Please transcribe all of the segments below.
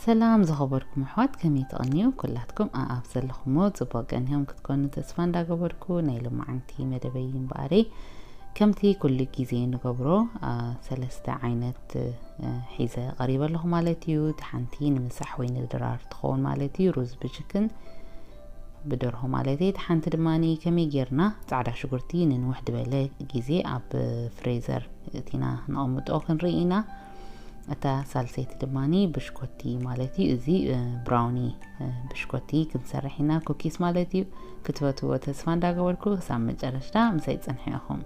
ሰላም ዝኸበርኩም ኣሕዋት፣ ከመይ ትቕንዩ? ኩላትኩም ኣኣብ ዘለኹሞ ጽቡቕ ቀኒኹም ክትኮኑ ተስፋ እንዳገበርኩ፣ ናይ ሎማዓንቲ መደበይ እምበኣረይ ከምቲ ኩሉ ግዜ ንገብሮ፣ ኣ፣ ሰለስተ ዓይነት፣ እ፣ ሒዘ ቀሪበ ኣለኹ ማለት እዩ። እቲ ሓንቲ ንምሳሕ ወይ ንድራር ትኸውን ማለት እዩ፣ ሩዝ ብችክን ብደርሆ ማለት እዩ። እቲ ሓንቲ ድማ ከመይ ጌርና ጻዕዳ ሽጉርቲ ንንውሕ ዝበለ ግዜ ኣብ ፍሬዘር እቲና ነቐምጦ ክንርኢ ኢና። እታ ሳልሰይቲ ድማ ብሽኮቲ ማለት እዩ። እዚ፣ እ፣ ብራውኒ፣ እ፣ ብሽኮቲ ክንሰርሕ ኢና፣ ኩኪስ ማለት እዩ። ክትፈትዎ ተስፋ እንዳገበርኩ ክሳብ መጨረሽታ ምሳይ ጽንሑ ኢኹም።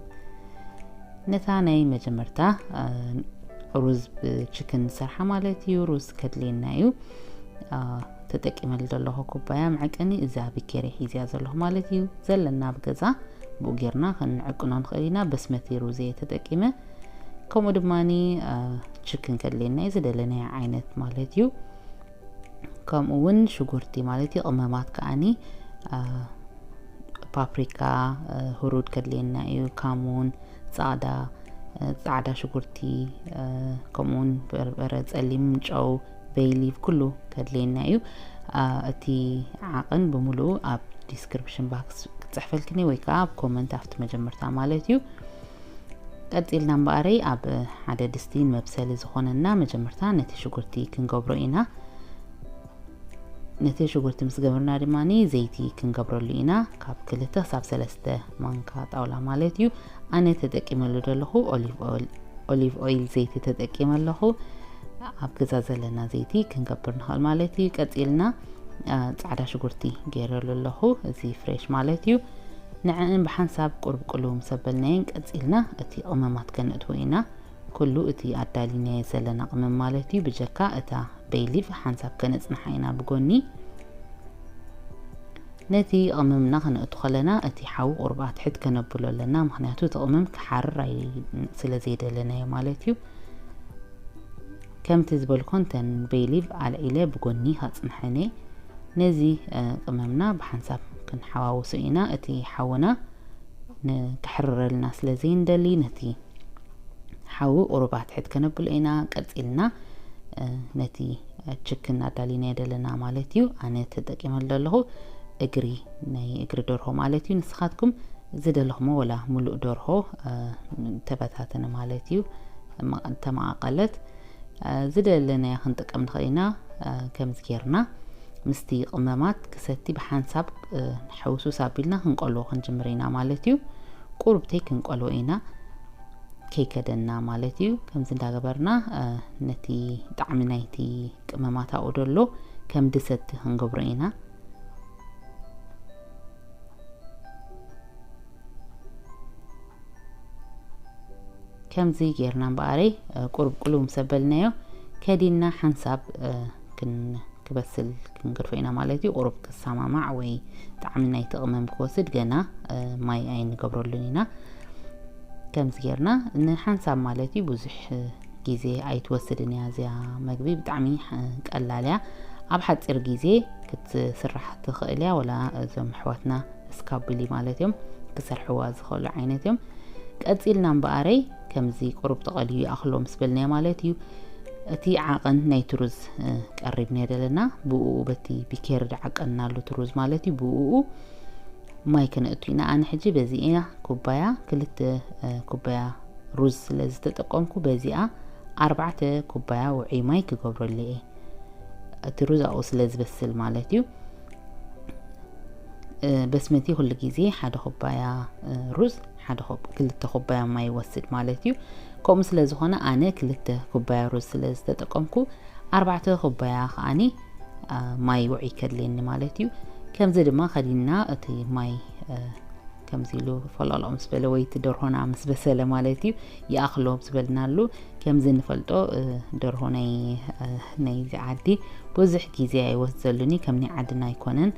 ነታ ናይ መጀመርታ፣ እ፣ ሩዝ ብችክን ንሰርሓ ማለት እዩ። ሩዝ ከድልየና እዩ። እ፣ ተጠቂመሉ ዘለኹ ኩባያ መዐቀኒ እዛ ብኬሪ ሒዝያ ዘለኹ ማለት እዩ። ዘለና ኣብ ገዛ ብኡ ጌርና ክንዕቅኖ ንኽእል ኢና። በስመቲ ሩዝ እየ ተጠቂመ። ከምኡ ድማኒ፣ እ፣ ችክን ከድልየና እዩ፣ ዝደለናዮ ዓይነት ማለት እዩ። ከምኡ እውን ሽጉርቲ ማለት እዩ። ቅመማት ከኣኒ፣ እ፣ ፓፕሪካ፣ እ፣ ሁሩድ ከድልየና እዩ፣ ካሙን፣ ጻዕዳ፣ እ፣ ጻዕዳ ሽጉርቲ፣ እ፣ ከምኡ እውን በርበረ ጸሊም፣ ጨው፣ ቤይ ሊፍ ኩሉ ከድልየና እዩ። እ፣ እቲ ዓቐን ብምሉኡ ኣብ ዲስክሪፕሽን ባክስ ክጽሕፈልክኒ ወይ ከዓ ኣብ ኮመንት ኣብቲ መጀመርታ ማለት እዩ። ቀጺልና እምበኣረይ ኣብ ሓደ ድስቲ ንመብሰሊ ዝኾነና መጀመርታ ነቲ ሽጉርቲ ክንገብሮ ኢና። ነቲ ሽጉርቲ ምስ ገበርና ድማ ዘይቲ ክንገብረሉ ኢና። ካብ ክልተ ክሳብ ሰለስተ ማንካ ጣውላ ማለት እዩ። ኣነ ተጠቂመሉ ዘለኹ ኦሊቭ ኦይል፣ ኦሊቭ ኦይል ዘይቲ ተጠቂመ ኣለኹ። ኣብ ገዛ ዘለና ዘይቲ ክንገብር ንኽእል ማለት እዩ። ቀጺልና፣ አ፣ ጻዕዳ ሽጉርቲ ገይረሉ ኣለኹ፣ እዚ ፍሬሽ ማለት እዩ። ንዕን ብሓንሳብ ቁርብ ቅልው ምስ ኣበልናየን ቀጺልና እቲ ቅመማት ከነእትዎ ኢና። ኩሉ እቲ ኣዳሊናዮ ዘለና ቅመም ማለት እዩ፣ ብጀካ እታ ቤይ ሊፍ ሓንሳብ ከነጽንሓ ኢና ብጎኒ። ነቲ ቅመምና ከነእቱ ከለና እቲ ሓዊ ቁርብ ኣትሕት ከነብሎ ኣለና፣ ምኽንያቱ እቲ ቅመም ክሓርር ኣይ-፣ ስለ ዘይደለናዮ ማለት እዩ። ከምቲ ዝበልኮ እንተን ቤይ ሊፍ ኣልዒለ ብጎኒ ከጽንሐን እየ። ነዚ፣ እ፣ ቅመምና ብሓንሳብ ክንሓዋውሶ ኢና። እቲ ሓውና ን-፣ ክሕርረልና ስለ ዘይንደሊ ነቲ ሓዊ ቁሩብ ኣትሕት ከነብሎ ኢና። ቀጺልና፣ እ፣ ነቲ፣ እ፣ ችክን ኣዳሊናዮ ዘለና ማለት እዩ። ኣነ ተጠቂመሉ ዘለኹ እግሪ፣ ናይ እግሪ ደርሆ ማለት እዩ። ንስኻትኩም ዝደለኹሞ ወላ ሙሉእ ደርሆ፣ እ፣ ተበታተነ ማለት እዩ። መ-፣ ተመቓቐለት፣ እ፣ ዝደለናዮ ክንጥቀም ንኽእል ኢና። እ፣ ከምዚ ጌርና ምስቲ ቅመማት ክሰቲ ብሓንሳብ፣ እ፣ ሕውሱስ ኣቢልና ክንቆልዎ ክንጅምር ኢና ማለት እዩ። ቁሩብተይ ክንቆልዎ ኢና፣ ከይከደና ማለት እዩ። ከምዚ እንዳገበርና፣ እ፣ ነቲ ጣዕሚ ናይቲ ቅመማት ኣብኡ ደሎ ከም ድሰቲ ክንገብሮ ኢና። ከምዚ ጌርና እምበኣረይ፣ እ፣ ቁሩብ ቅልው ምስ ኣበልናዮ ከዲንና ሓንሳብ፣ እ፣ ክን-፣ ክበስል ክንገድፎ ኢና ማለት እዩ። ቁሩብ ክሰማማዕ ወይ ጣዕሚ ናይቲ ቅመም ክወስድ ገና፣ እ፣ ማይ ኣይንገብረሉን ኢና። ከምዚ ጌርና ንሓንሳብ ማለት እዩ፣ ብዙሕ፣ እ፣ ግዜ ኣይትወስድን እያ እዚኣ መግቢ፣ ብጣዕሚ፣ እ፣ ቀላል እያ። ኣብ ሓጺር ግዜ ክትስራሕ ትኽእል እያ፣ ወላ እዞም ኣሕዋትና እስካቡሊ ማለት እዮም ክሰርሕዋ ዝኽእሉ ዓይነት እዮም። ቀጺልና እምበኣረይ ከምዚ ቁሩብ ተቐልዩ ይኣኽሎ ምስ በልናዮ ማለት እዩ። እቲ ዓቐን ናይቲ ሩዝ፣ እ፣ ቀሪብናዮ ዘለና ብኡ በቲ ቢኬሪ ዝዓቀንናሉ እቲ ሩዝ ማለት እዩ። ብኡ ማይ ከነእቱ ኢና። ኣነ ሕጂ በዚኣ ኩባያ ክልተ፣ እ፣ ኩባያ ሩዝ ስለ ዝተጠቀምኩ በዚኣ ኣርባዕተ ኩባያ ውዑይ ማይ ክገብረሉ እየ። እቲ ሩዝ ኣብኡ ስለ ዝበስል ማለት እዩ። እ፣ በስመቲ ኩሉ ግዜ ሓደ ኩባያ፣ እ፣ ሩዝ ሓደ ኩብ-፣ ክልተ ኩባያ ማይ ይወስድ ማለት እዩ። ከምኡ ስለ ዝኾነ ኣነ ክልተ ኩባያ ሩዝ ስለ ዝተጠቀምኩ ኣርባዕተ ኩባያ ከኣኒ፣ እ፣ ማይ ውዑይ ከድልየኒ ማለት እዩ። ከምዚ ድማ ከዲንና እቲ ማይ፣ እ፣ ከምዚ ኢሉ ፎሎሎ ምስ በለ ወይ እቲ ደርሆና ምስ በሰለ ማለት እዩ፣ ይኣኽሎ ዝበልናሉ። ከምዚ ንፈልጦ፣ እ፣ ደርሆ ናይ፣ እ፣ ናይዚ ዓዲ ብዙሕ ግዜ ኣይወስደሉን እዩ፣ ከም ናይ ዓድና ኣይኮነን።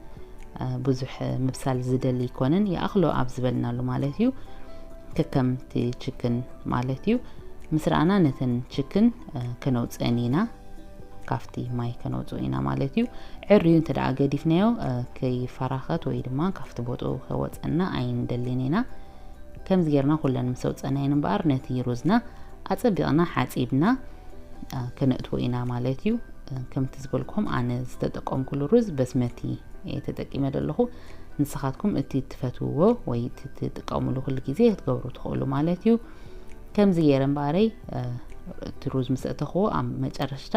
እ፣ ብዙሕ ምብሳል ዝደሊ ኣይኮነን፣ ይኣኽሎ ኣብ ዝበልናሉ ማለት እዩ። ከከምቲ ችክን ማለት እዩ። ምስ ረኣና ነተን ችክን፣ እ፣ ከነውፅአን ኢና። ካብቲ ማይ ከነውፅኦ ኢና ማለት እዩ። ዕርዩ እንተ ደኣ ገዲፍናዮ፣ እ፣ ከይፈራኸት ወይ ድማ ካብቲ ቦትኡ ከወፀና ኣይንደልን ኢና። ከምዚ ጌርና ኩለን ምስ ኣውፀናየን እምበኣር ነቲ ሩዝና ኣፀቢቕና ሓፂብና፣ እ፣ ከነእትዎ ኢና ማለት እዩ። ከምቲ ዝበልኩም ኣነ ዝተጠቀምኩሉ ሩዝ በስመቲ እየ ተጠቂመ ዘለኹ። ንስኻትኩም እቲ ትፈትውዎ ወይ እቲ ትጥቀሙሉ ኩሉ ግዜ ክትገብሩ ትኽእሉ ማለት እዩ። ከምዚ ገይረ እምበኣረይ እቲ ሩዝ ምስ እተኽዎ ኣብ መጨረሽታ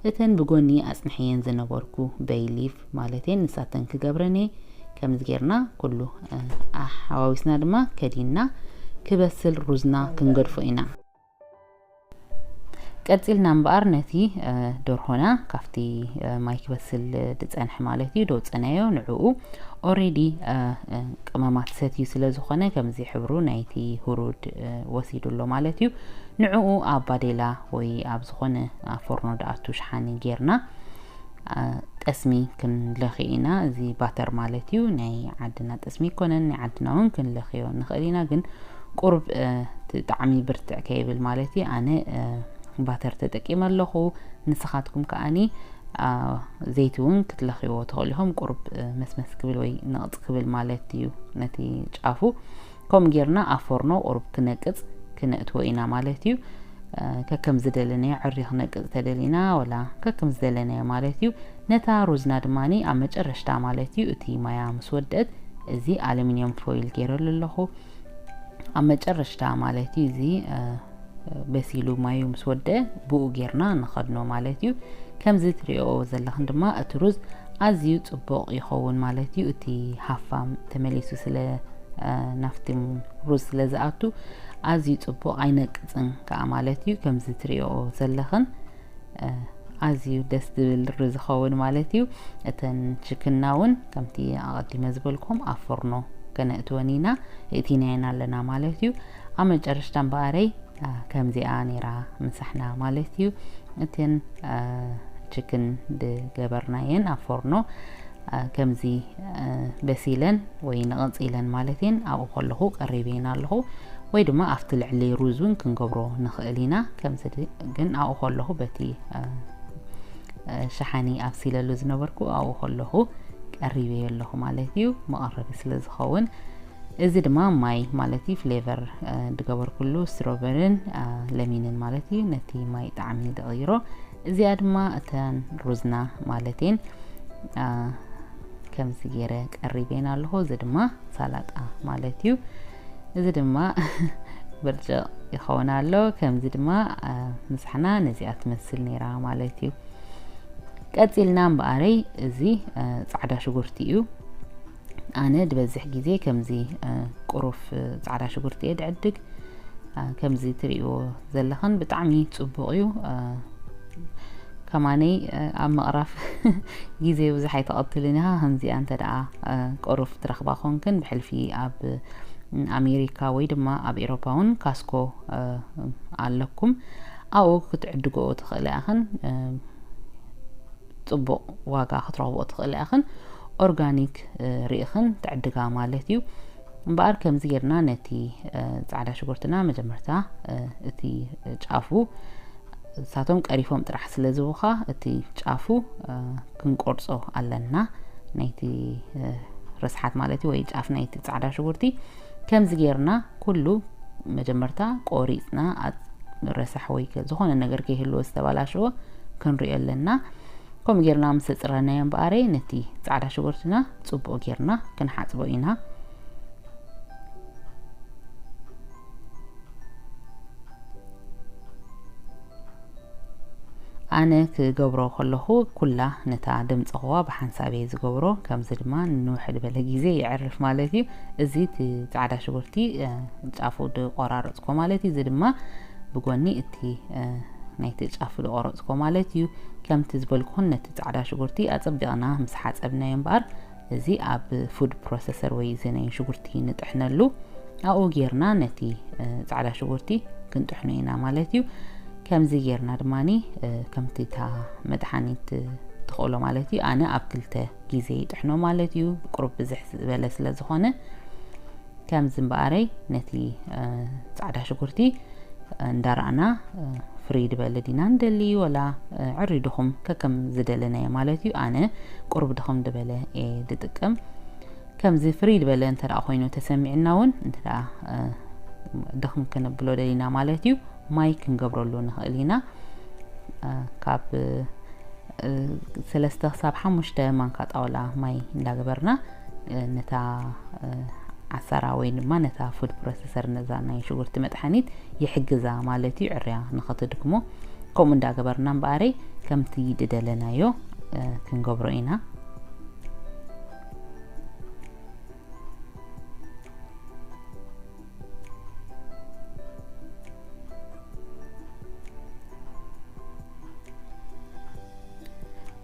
እተን ብጎኒ ኣጽንሐየን ዝነበርኩ በይ ሊፍ ማለት እየን ንሳተን ክገብረን እየ። ከምዚ ጌርና ኩሉ ኣሓዋዊስና ድማ ከዲንና ክበስል ሩዝና ክንገድፎ ኢና። ቀጺልና እምበኣር ነቲ ደርሆና ካብቲ ማይ ክበስል ዝጸንሐ ማለት እዩ ደውጸናዮ። ንዕኡ ኦሬዲ ቅመማት ሰትዩ ስለ ዝኾነ ከምዚ ሕብሩ ናይቲ ሁሩድ ወሲዱ ኣሎ ማለት እዩ። ንዕኡ ኣብ ባዴላ ወይ ኣብ ዝኾነ ፎርኖ ድኣቱ ሽሓኒ ጌርና ጠስሚ ክንለኽዮ ኢና። እዚ ባተር ማለት እዩ። ናይ ዓድና ጠስሚ ይኮነን ናይ ዓድና እውን ክንለኽዮ ንኽእል ኢና። ግን ቁሩብ እቲ ጣዕሚ ብርትዕ ከይብል ማለት እዩ። ኣነ ባተር ተጠቂመ ኣለኹ። ንስኻትኩም ከኣኒ ዘይቲ እውን ክትለኽይዎ ትኽእሉ ኢኹም። ቁሩብ መስመስ ክብል ወይ ንቕፅ ክብል ማለት እዩ ነቲ ጫፉ። ከምኡ ጌርና ኣብ ፎርኖ ቁሩብ ክነቅፅ ክነእትዎ ኢና ማለት እዩ። ከከም ዝደለናዮ ዕሪ ክነቅፅ ተደሊና ወላ ከከም ዝደለናዮ ማለት እዩ። ነታ ሩዝና ድማ ኣብ መጨረሽታ ማለት እዩ እቲ ማያ ምስ ወደት እዚ ኣሉሚኒየም ፎይል ገይረሉ ኣለኹ። ኣብ መጨረሽታ ማለት እዩ እዚ በሲሉ ማዩ ምስ ወደ ብኡ ጌርና ንኸድኖ ማለት እዩ። ከምዚ ትሪኦ ዘለኽን ድማ እቲ ሩዝ ኣዝዩ ጽቡቕ ይኸውን ማለት እዩ። እቲ ሃፋ ተመሊሱ ስለ ናፍቲ ሩዝ ስለ ዝኣቱ ኣዝዩ ጽቡቕ ኣይነቅጽን ከኣ ማለት እዩ። ከምዚ ትሪኦ ዘለኽን ኣዝዩ ደስ ዝብል ሩዝ ዝኸውን ማለት እዩ። እተን ችክና እውን ከምቲ ኣቐዲመ ዝበልኩም ኣብ ፎርኖ ከነእትወን ኢና እእቲናየን ኣለና ማለት እዩ። ኣብ መጨረሽታ እምበኣረይ ከምዚኣ ነይራ ምሳሕና ማለት እዩ። እተን ችክን ዝገበርናየን ኣብ ፎርኖ ከምዚ በሲለን ወይ ንቕንጽ ኢለን ማለት እየን ኣብኡ ከለኹ ቀሪበየን ኣለኹ። ወይ ድማ ኣብቲ ልዕሊ ሩዝ እውን ክንገብሮ ንኽእል ኢና። ከምዚ ግን ኣብኡ ከለኹ በቲ ሸሓኒ ኣብሲለሉ ዝነበርኩ ኣብኡ ከለኹ ቀሪበዮ ኣለኹ ማለት እዩ። መቐረቢ ስለ ዝኸውን እዚ ድማ ማይ ማለት እዩ። ፍሌቨር ዝገበርኩሉ ስትሮበርን ለሚንን ማለት እዩ። ነቲ ማይ ጣዕሚ ዝቕይሮ። እዚኣ ድማ እተን ሩዝና ማለት እየን። ከምዚ ገይረ ቀሪበን ኣለኹ። እዚ ድማ ሳላጣ ማለት እዩ። እዚ ድማ ብርጭቕ ይኸውን ኣሎ። ከምዚ ድማ ምሳሕና ነዚኣ ትመስል ነይራ ማለት እዩ። ቀጺልና እምበኣረይ እዚ ጻዕዳ ሽጉርቲ እዩ። ኣነ ዝበዝሕ ግዜ ከምዚ ቁሩፍ ጻዕዳ ሽጉርቲ እየ ድዕድግ። ከምዚ ትርእይዎ ዘለኽን ብጣዕሚ ጽቡቕ እዩ። ከማነይ ኣብ ምቕራፍ ግዜ ብዙሕ ኣይተቐትልን ኢኻ። ከምዚኣ እንተ ደኣ ቁሩፍ ትረኽባ ኮንክን ብሕልፊ ኣብ ኣሜሪካ ወይ ድማ ኣብ ኤሮፓ እውን ካስኮ ኣለኩም። ኣብኡ ክትዕድግኦ ትኽእላ ኢኽን። ጽቡቕ ዋጋ ክትረኽብኦ ትኽእላ ኢኽን። ኦርጋኒክ ርኢኽን ትዕድጋ ማለት እዩ። እምበኣር ከምዚ ጌርና ነቲ ጻዕዳ ሽጉርትና መጀመርታ እቲ ጫፉ እሳቶም ቀሪፎም ጥራሕ ስለ ዝቡኻ እቲ ጫፉ ክንቆርጾ ኣለና። ናይቲ ርስሓት ማለት እዩ ወይ ጫፍ ናይቲ ጻዕዳ ሽጉርቲ ከምዚ ጌርና ኩሉ መጀመርታ ቆሪጽና ረሳሕ ወይ ዝኾነ ነገር ከይህልዎ ዝተባላሸወ ክንሪኦ ኣለና። ከምኡ ጌርና ምስ ኣጽረናዮ እምበኣረይ ነቲ ጻዕዳ ሽጉርትና ጽቡቕ ጌርና ክንሓጽቦ ኢና። ኣነ ክገብሮ ከለኹ ኩላ ነታ ደምጸኽዋ ብሓንሳብ እየ ዝገብሮ። ከምዚ ድማ ንንውሕ ዝበለ ግዜ የዕርፍ ማለት እዩ። እዚ እቲ ጻዕዳ ሽጉርቲ ጫፉ ዝቆራረጽኮ ማለት እዩ። እዚ ድማ ብጎኒ እቲ ናይቲ ጫፉ ዝቆረጽኮ ማለት እዩ። ከምቲ ዝበልኩን ነቲ ጻዕዳ ሽጉርቲ ኣጸቢቕና ምስ ሓጸብናዮ እምበኣር እዚ ኣብ ፉድ ፕሮሰሰር ወይ እዚ ናይ ሽጉርቲ ንጥሕነሉ ኣብኡ ጌርና ነቲ ጻዕዳ ሽጉርቲ ክንጥሕኖ ኢና ማለት እዩ። ከምዚ ጌርና ድማ ከምቲ እታ መድሓኒት ትኽእሎ ማለት እዩ። ኣነ ኣብ ክልተ ግዜ ይጥሕኖ ማለት እዩ። ቁሩብ ብዝሕ ዝበለ ስለ ዝኾነ ከምዚ እምበኣረይ ነቲ ጻዕዳ ሽጉርቲ እንዳረኣና ፍሪ ድበለ ዲና ንደሊ ወላ ዕሪ ድኹም ከከም ዝደለናዮ ማለት እዩ። ኣነ ቁሩብ ድኹም ድበለ እየ ድጥቀም። ከምዚ ፍሪ ድበለ እንተ ደኣ ኮይኑ ተሰሚዕና እውን እንተ ደኣ ድኽም ክነብሎ ደሊና ማለት እዩ ማይ ክንገብረሉ ንኽእል ኢና። ካብ ሰለስተ ክሳብ ሓሙሽተ ማንካ ጣውላ ማይ እንዳገበርና ነታ ዓሰራ ወይ ድማ ነታ ፉድ ፕሮሰሰር፣ ነዛ ናይ ሽጉርቲ መጥሓኒት ይሕግዛ ማለት እዩ፣ ዕርያ ንኸትድክሞ። ከምኡ እንዳገበርና እምበኣረይ ከምቲ ድደለናዮ ክንገብሮ ኢና።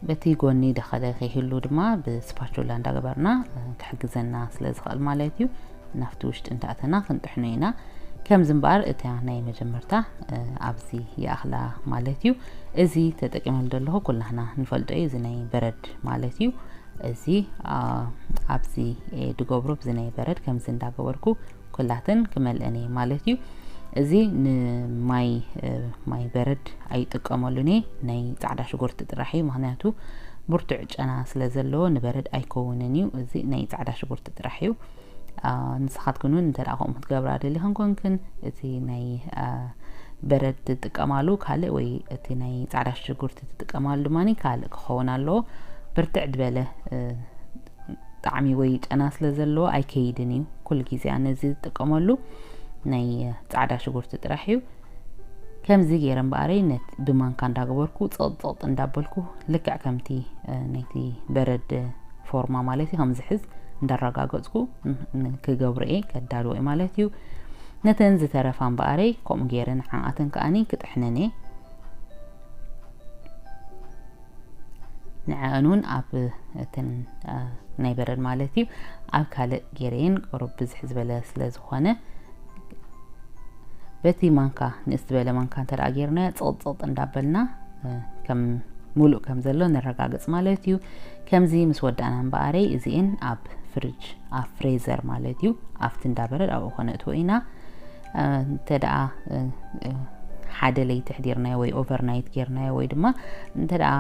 በቲ ጎኒ ደኸለ ከይህሉ ድማ ብስፓቹላ እንዳገበርና ክሕግዘና ስለ ዝኽእል ማለት እዩ። ናብቲ ውሽጢ እንዳእተና ክንጥሕኖ ኢና። ከምዚ እምበኣር እታ ናይ መጀመርታ ኣብዚ ይኣኽላ ማለት እዩ። እዚ ተጠቂመሉ ዘለኹ ኩላህና ንፈልጦ እዩ፣ እዚ ናይ በረድ ማለት እዩ። እዚ ኣብዚ ድገብሮ ብዚ ናይ በረድ ከምዚ እንዳገበርኩ ኩላተን ክመልአን እየ ማለት እዩ። እዚ ንማይ ማይ በረድ ኣይጥቀመሉን እየ፣ ናይ ፃዕዳ ሽጉርቲ ጥራሕ እዩ። ምክንያቱ ብርቱዕ ጨና ስለ ዘለዎ ንበረድ ኣይከውንን እዩ። እዚ ናይ ፃዕዳ ሽጉርቲ ጥራሕ እዩ። ንስኻትክን እውን እንተ ከምኡ ክትገብራ ደሊኽን ኮንክን፣ እቲ ናይ በረድ ትጥቀማሉ ካልእ ወይ እቲ ናይ ፃዕዳ ሽጉርቲ ትጥቀማሉ ድማ ካልእ ክኸውን ኣለዎ። ብርትዕ ዝበለ ጣዕሚ ወይ ጨና ስለ ዘለዎ ኣይከይድን እዩ። ኩሉ ግዜ ኣነ እዚ ዝጥቀመሉ ናይ ፃዕዳ ሽጉርቲ ጥራሕ እዩ። ከምዚ ገይረ እምበኣረይ ነት ብማንካ እንዳገበርኩ ፀቕፀቕጥ እንዳበልኩ ልክዕ ከምቲ ናይቲ በረድ ፎርማ ማለት እዩ ከምዚ ሕዝ እንዳረጋገፅኩ ክገብሮ እየ፣ ከዳልዎ እየ ማለት እዩ። ነተን ዝተረፋ እምበኣረይ ከምኡ ገይረ ንዓኣተን ከኣኒ ክጥሕነን እየ። ንዕአን እውን ኣብ እተን ናይ በረድ ማለት እዩ ኣብ ካልእ ገይረየን ቁሩብ ብዝሕ ዝበለ ስለ ዝኾነ በቲ ማንካ ንእስ ዝበለ ማንካ እንተ ደኣ ገይርናዮ ፅቕፅቕጥ እንዳበልና ከም ሙሉእ ከም ዘሎ ነረጋግፅ ማለት እዩ። ከምዚ ምስ ወዳእና እምበኣረይ እዚኤን ኣብ ፍርጅ ኣብ ፍሬዘር ማለት እዩ ኣብቲ እንዳበረድ ኣብኡ ከነእትዎ ኢና። እንተ ደኣ ሓደ ለይቲ ኣሕዲርናዮ ወይ ኦቨርናይት ጌርናዮ ወይ ድማ እንተ ደኣ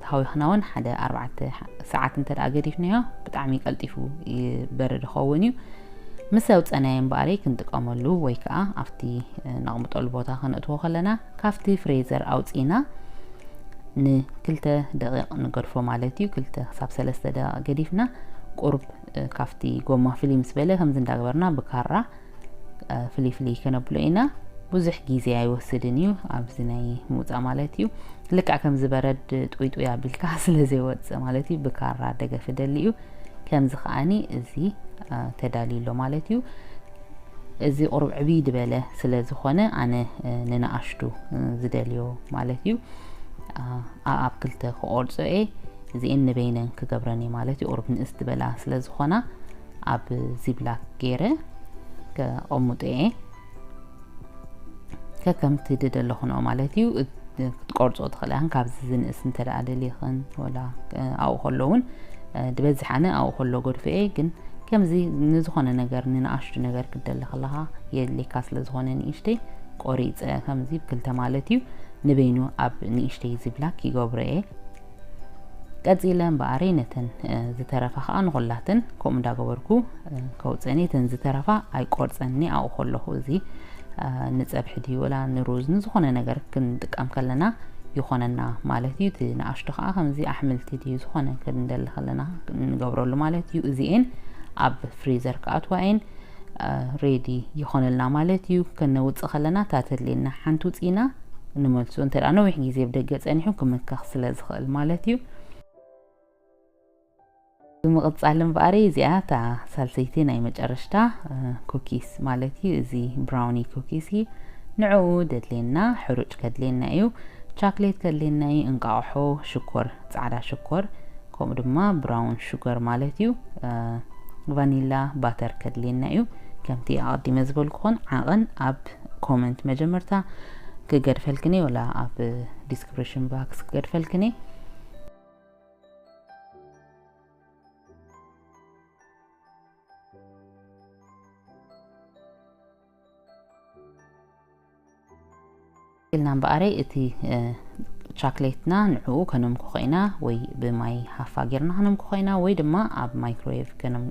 ተሃዊኽና እውን ሓደ ኣርባዕተ ሰዓት እንተ ደኣ ገዲፍናዮ ብጣዕሚ ቀልጢፉ ይበርድ ይኸውን እዩ። ምስ ኣውፀናዮ እምበኣረይ ክንጥቀመሉ ወይ ከዓ ኣብቲ ነቕምጠሉ ቦታ ከነእትዎ ከለና ካብቲ ፍሬዘር ኣውፂና ንክልተ ደቂቕ ንገድፎ ማለት እዩ። ክልተ ክሳብ ሰለስተ ደቂቕ ገዲፍና ቁሩብ ካብቲ ጎማ ፍልይ ምስ በለ ከምዚ እንዳገበርና ብካራ ፍልይ ፍልይ ከነብሎ ኢና። ብዙሕ ግዜ ኣይወስድን እዩ ኣብዚ ናይ ምውፃእ ማለት እዩ። ልክዕ ከምዚ በረድ ጥውይ ጥውይ ኣቢልካ ስለ ዘይወፅእ ማለት እዩ ብካራ ደገፍ ደሊ እዩ። ከምዚ ከዓኒ እዚ ተዳልዩ ኣሎ ማለት እዩ። እዚ ቁሩብ ዕብይ ዝበለ ስለ ዝኾነ ኣነ ንንኣሽቱ ዝደልዮ ማለት እዩ ኣኣብ ክልተ ክቆርጾ እየ። እዚኤን ንበይነን ክገብረን እየ ማለት እዩ። ቁሩብ ንእስ ዝበላ ስለ ዝኾና ኣብ ዚብላክ ገይረ ከቐምጦ እየ። ከከምቲ ድደለኹንኦ ማለት እዩ። ክትቆርጾ ትኽእላ ኢኽን። ካብዚ ዝንእስ እንተ ደኣ ደሊኽን ወላ ኣብኡ ከሎ እውን ድበዝሕ ኣነ ኣብኡ ከሎ ገድፎ እየ። ግን ከምዚ ንዝኾነ ነገር ንንኣሽቱ ነገር ክትደሊ ከለኻ የድልየካ ስለ ዝኾነ ንእሽተይ ቆሪጸ ከምዚ ብክልተ ማለት እዩ ንበይኑ ኣብ ንእሽተይ ዚብላክ ይገብሮ እየ። ቀጺለ እምበኣረይ ነተን ዝተረፋ ከኣ ንኹላተን ከምኡ እንዳገበርኩ ከውፀን እየ። እተን ዝተረፋ ኣይቆርፀኒ ኣብኡ ከለኹ እዚ ንፀብሒ ድዩ ወላ ንሩዝ ንዝኾነ ነገር ክንጥቀም ከለና ይኾነና ማለት እዩ። እቲ ንኣሽቱ ከዓ ከምዚ ኣሕምልቲ ድዩ ዝኾነ ክንደሊ ከለና ንገብረሉ ማለት እዩ። እዚኤን ኣብ ፍሪዘር ክኣትዋ እየን ሬዲ ይኾነልና ማለት እዩ። ከነውፅእ ከለና እታ ተድልየና ሓንቲ ውፅኢና ንመልሶ እንተ ደኣ ነዊሕ ግዜ ብደገ ፀኒሑ ክምከኽ ስለ ዝኽእል ማለት እዩ። ብምቕጻል እምበኣር እዚኣ እታ ሳልሰይቲ ናይ መጨረሽታ ኩኪስ ማለት እዩ። እዚ ብራውኒ ኩኪስ እዩ። ንዕኡ ደድልየና ሕሩጭ ከድልየና እዩ፣ ቻክሌት ከድልየና እዩ፣ እንቃቑሖ፣ ሽኮር፣ ጻዕዳ ሽኮር፣ ከምኡ ድማ ብራውን ሹገር ማለት እዩ። ቫኒላ ባተር ከድልየና እዩ። ከምቲ ኣቐዲመ ዝበልኩኹን ዓቐን ኣብ ኮመንት መጀመርታ ክገድፈልክን እየ፣ ወላ ኣብ ዲስክሪፕሽን ባክስ ክገድፈልክን እየ። ኢልና እምበኣረይ እቲ ቻክሌትና ንዕኡ ከነምኩኾ ኢና፣ ወይ ብማይ ሃፋ ጌርና ከነምኩኾ ኢና፣ ወይ ድማ ኣብ ማይክሮዌቭ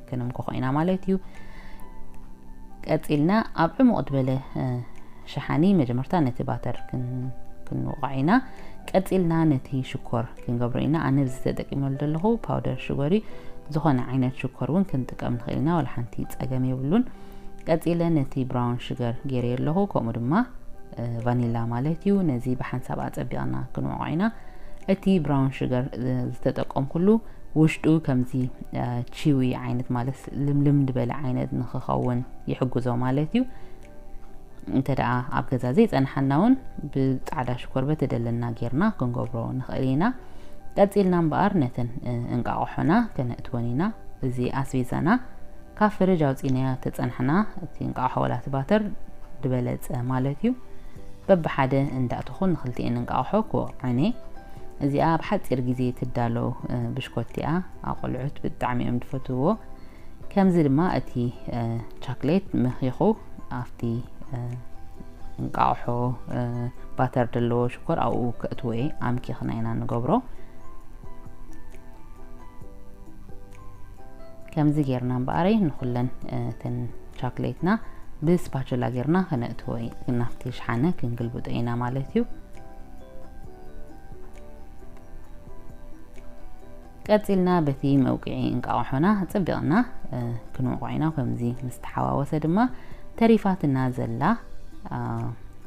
ከነምኩኾ ኢና ማለት እዩ። ቀጺልና ኣብ ዕሙቕ ዝበለ ሸሓኒ መጀመርታ ነቲ ባተር ክንወቕዖ ኢና። ቀጺልና ነቲ ሽኮር ክንገብሮ ኢና። ኣነ እዚ ተጠቂመሉ ዘለኹ ፓውደር ሽኮር እዩ። ዝኾነ ዓይነት ሽኮር እውን ክንጥቀም ንኽእል ኢና፣ ዋላ ሓንቲ ጸገም የብሉን። ቀጺለ ነቲ ብራውን ሽገር ገይረ ኣለኹ፣ ከምኡ ድማ እ፣ ቫኒላ ማለት እዩ። ነዚ ብሓንሳብ ኣጸቢቕና ክንወቕዖ ኢና። እቲ ብራውን ሽገር እ፣ ዝተጠቀምኩሉ ውሽጡ ከምዚ እ፣ ቺዊ ዓይነት ማለት ልምልም ዝበለ ዓይነት ንክኸውን ይሕግዞ ማለት እዩ። እንተ ደኣ ኣብ ገዛ ዘይጸንሓና እውን ብጻዕዳ ሽኮር በተደለና ጌርና ክንገብሮ ንኽእል ኢና። ቀጺልና እምበኣር ነተን እ፣ እንቃቕሖና ከነእትወን ኢና። እዚ ኣስቤዛና ካብ ፍርጅ ኣውጺናዮ ተጸንሕና፣ እቲ እንቃቕሖ ወላ እቲ ባተር ዝበለጸ ማለት እዩ። በብሓደ እንዳእተኹ ንኽልቲኤን እንቃቕሖ ክወቕዐን እየ። እዚኣ ኣብ ሓጺር ግዜ ትዳሎ እ፣ ብሽኮቲ እያ። ኣቆልዑት ብጣዕሚ እዮም ዝፈትውዎ። ከምዚ ድማ እቲ እ፣ ቻክሌት ምኺኹ ኣብቲ እ፣ እንቃቕሖ እ፣ ባተር ዘለዎ ሽኮር ኣብኡ ከእትዎ እየ። ኣምኪኽና ኢና ንገብሮ። ከምዚ ጌርና እምበኣረይ ንኹለን እ፣ እተን ቻክሌትና ብስፓቹላ ጌርና ከነእትዎ ኢ-፣ ናብቲ ሽሓነ ክንግልብጦ ኢና ማለት እዩ። ቀጺልና በቲ መውቅዒ እንቃቕሖና ጸቢቕና እ፣ ክንወቕዖ ኢና። ከምዚ ምስ ተሓዋወሰ ድማ ተሪፋትና ዘላ እ፣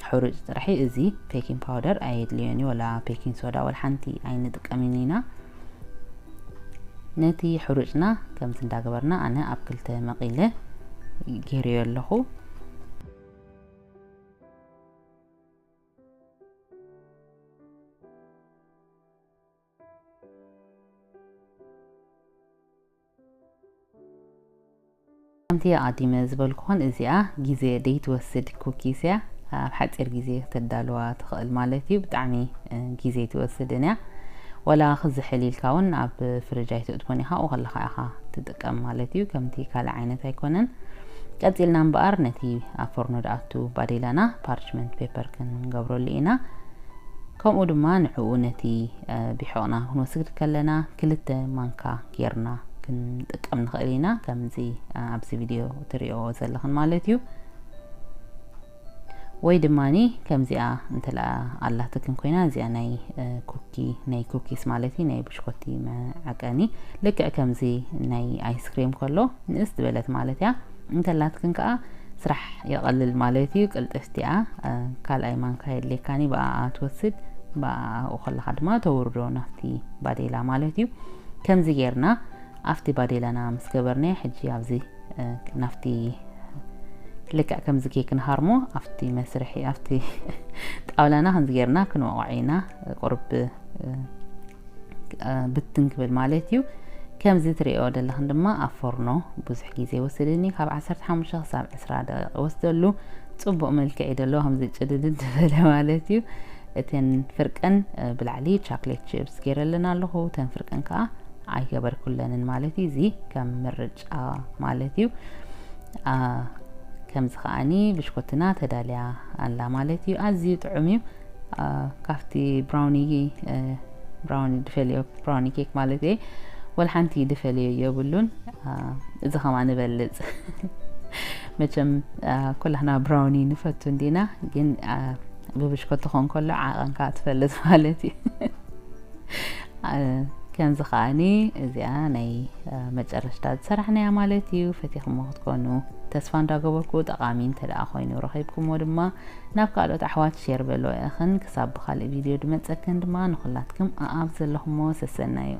ሕሩጭ ጥራሕ እዩ። እዚ ቤኪንግ ፓውደር ኣየድልዮን እዩ፣ ወላ ቤኪንግ ሶዳ ወላ ሓንቲ ኣይንጥቀምን ኢና። ነቲ ሕሩጭና ከምዚ እንዳገበርና ኣነ ኣብ ክልተ መቒለ ገይረዮ ኣለኹ። ከምቲ ኣቐዲመ ዝበልኩኹን እዚኣ ግዜ ደይትወስድ ኩኪስ እያ። ኣብ ሓፂር ግዜ ክተዳልዋ ትኽእል ማለት እዩ። ብጣዕሚ እ፣ ግዜ ትወስድን እያ። ወላ ክዝሕል ኢልካ እውን ኣብ ፍርጅ ኣይተእትዎን ኢኻ፣ ኣብኡ ከለኻ ኢኻ ትጥቀም ማለት እዩ። ከምቲ ካልእ ዓይነት ኣይኮነን። ቀፂልና እምበኣር ነቲ ኣብ ፎርኖ ድኣቱ ባዴላና ፓርችመንት ፔፐር ክንገብረሉ ኢና። ከምኡ ድማ ንዕኡ ነቲ እ፣ ቢሖቕና ክንወስድ ከለና ክልተ ማንካ ጌርና ክንጥቀም ንኽእል ኢና። ከምዚ እ፣ ኣብዚ ቪድዮ ትሪኦ ዘለኽን ማለት እዩ። ወይ ድማኒ ከምዚኣ እንተላ ኣላትክን ኮይና፣ እዚኣ ናይ እ፣ ኩኪ ናይ ኩኪስ ማለት እዩ፣ ናይ ብሽኮቲ መዐቀኒ፣ ልክዕ ከምዚ ናይ ኣይስክሬም ከሎ ንእስ ዝበለት ማለት እያ። እንተላትክን ከዓ ስራሕ የቐልል ማለት እዩ። ቅልጥፍቲ እያ። እ፣ ካልኣይ ማንካ የድልየካኒ፣ ብኣኣ ትወስድ፣ ብኣኡ ከለኻ ድማ ተውርዶ ናብቲ ባዴላ ማለት እዩ። ከምዚ ጌርና ኣብቲ ባዴላና ምስ ገበርናዮ፣ ሕጂ ኣብዚ እ፣ ናብቲ ልክዕ ከምዚ ኬክ ንሃርሞ ኣብቲ መስርሒ ኣብቲ ጣውላና ከምዚ ጌርና ክንወቕዖ ኢና። ቁርብ እ፣ እ፣ ብትን ክብል ማለት እዩ። ከምዚ ትሪኦ ዘለኽን ድማ ኣብ ፎርኖ ብዙሕ ግዜ ይወስድኒ፣ ካብ ዓሰርተ ሓሙሽተ ክሳብ ዕስራ ደቂቕ ይወስደሉ። ጽቡቕ መልክዕ እዩ ዘለዎ፣ ከምዚ ጭድድድ ዝበለ ማለት እዩ። እተን ፍርቀን እ፣ ብላዕሊ ቻክሌት ቺፕስ ገይረለን ኣለኹ። እተን ፍርቀን ከዓ ኣይገበርኩለንን ማለት እዩ። እዚ ከም ምርጫ ማለት እዩ። አ፣ ከምዚ ከዓኒ ብሽኮትና ተዳልያ ኣላ ማለት እዩ። ኣዝዩ ጥዑም እዩ። አ፣ ካብቲ ብራውኒ እ፣ ብራውኒ ድፈልዮ፣ ብራውኒ ኬክ ማለት እየ፣ ወላ ሓንቲ ድፈልዮ የብሉን። አ፣ እዚ ከማ ንበልጽ። መቸም አ፣ ኩላህና ብራውኒ ንፈቱ እንዲና፣ ግን አ፣ ብብሽኮቲ ክኾን ከሎ ዓቐንካ ትፈልጥ ማለት እዩ። አ፣ ከምዚ ከዓኒ እዚኣ ናይ አ፣ መጨረሽታ ዝሰራሕናያ ማለት እዩ። ፈቲኽሞ ክትኮኑ ተስፋ እንዳገበርኩ፣ ጠቓሚ እንተ ደኣ ኮይኑ ረኺብኩሞ ድማ ናብ ካልኦት ኣሕዋት ሼር በሎ። እኽን ክሳብ ብኻልእ ቪድዮ ድመጸክን ድማ ንኹላትክም ኣኣብ ዘለኹሞ ሰሰናዩ።